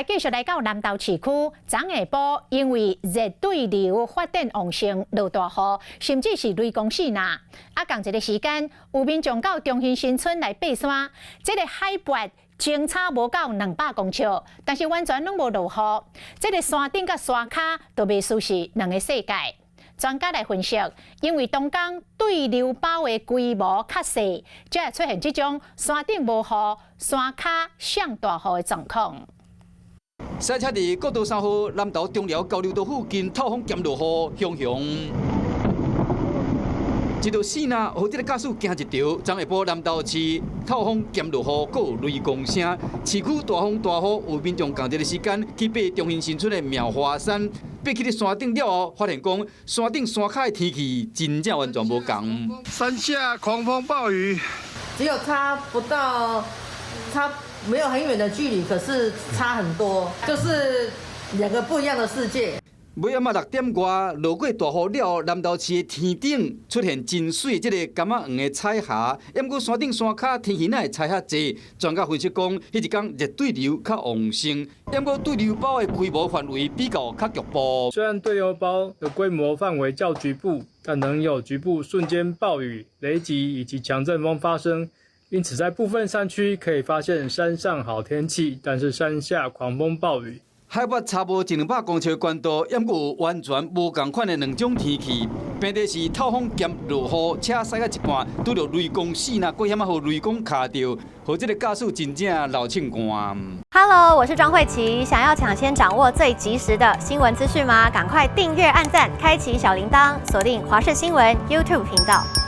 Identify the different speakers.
Speaker 1: 來繼續來到南投市區，昨下晡因為熱對流發展旺盛，落大雨，甚至是雷公四若。啊，仝一个時間，有民眾到中興新村來爬山，這个海拔相差無到200公尺，但是完全攏無落雨。這个山頂佮山跤都袂輸是兩个世界。專家來分析，因為東江對流包的規模較細，才會出現這種山頂無雨、山跤上大雨的狀況。
Speaker 2: 賽車佇國道3號南投中寮交流道附近透風兼落雨，熊熊。一道四若，予這个駕駛驚一跳。昨下晡南投市透風兼落雨，閣有雷公聲。市區大風大雨，有民眾仝一个時間去爬中興新村的妙華山，爬去咧山頂了後，發現講山頂山跤的天氣真正完全無仝。
Speaker 3: 山下狂風暴雨，
Speaker 4: 只有差不到，差沒有很遠的距離，可是差很多，就是兩個不一樣的世界。
Speaker 2: 尾暗仔6點外，落過大雨了後，南投市的天頂出現真媠這个柑仔黃的彩霞。毋過山頂山跤天氣哪會差遐濟？專家分析講，彼一工熱對流較旺盛，毋過對流包的規模範圍比較較局部。
Speaker 5: 雖然對流包的規模範圍較局部，但能有局部瞬間暴雨、雷擊以及強陣風發生。因此，在部分山區可以發現山上好天氣，但是山下狂風暴雨。
Speaker 2: 海拔差無一兩百公尺的懸度，猶閣有完全無仝款的兩種天氣。平地是透風兼落雨，車駛到一半，拄著雷公四若過險仔予雷公敲著，予這个駕駛真正流銃汗。
Speaker 6: Hello，我是莊慧琪，想要搶先掌握最及時的新聞資訊嗎？趕快訂閱、按讚、開啟小鈴鐺，鎖定華視新聞 YouTube 頻道。